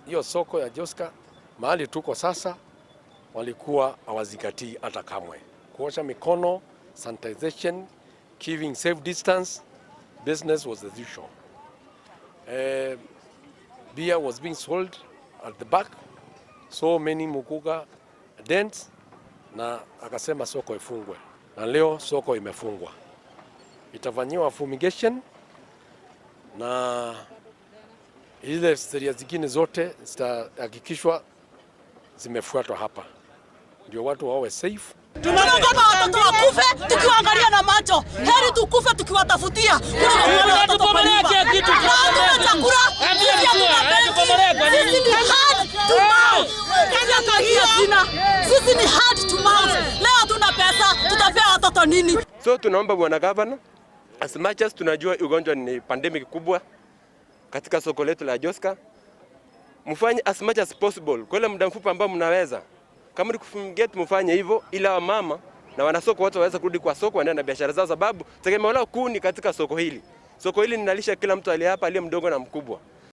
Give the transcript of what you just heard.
Hiyo soko ya Joska mahali tuko sasa, walikuwa hawazingatii hata kamwe kuosha mikono, sanitization, keeping safe distance, business was as usual. Beer was being sold at the back, so many muguka dens, na akasema soko ifungwe, na leo soko imefungwa, itafanyiwa fumigation na ile sheria zingine zote zitahakikishwa zimefuatwa hapa, ndio watu wawe safe. Tunaogopa watoto wakufe tukiwaangalia na macho. Heri tukufe tukiwatafutia kuliko kuona watoto kwa nyumba. Na hatuna chakula, sisi hatuna benki, sisi ni hand to mouth. Kenya kagia sina. Sisi ni hand to mouth. Leo hatuna pesa, tutapea watoto nini? So tunaomba bwana gavana, as much as tunajua ugonjwa ni pandemic kubwa katika soko letu la Joska, mfanye as much as possible kwa ile muda mfupi ambao mnaweza, kama ni kufumigate mfanye hivyo, ila wamama na wanasoko wote waweze kurudi kwa soko waendelee na biashara zao, sababu tegemeo lao kuu ni katika soko hili. Soko hili linalisha kila mtu aliye hapa, aliye mdogo na mkubwa.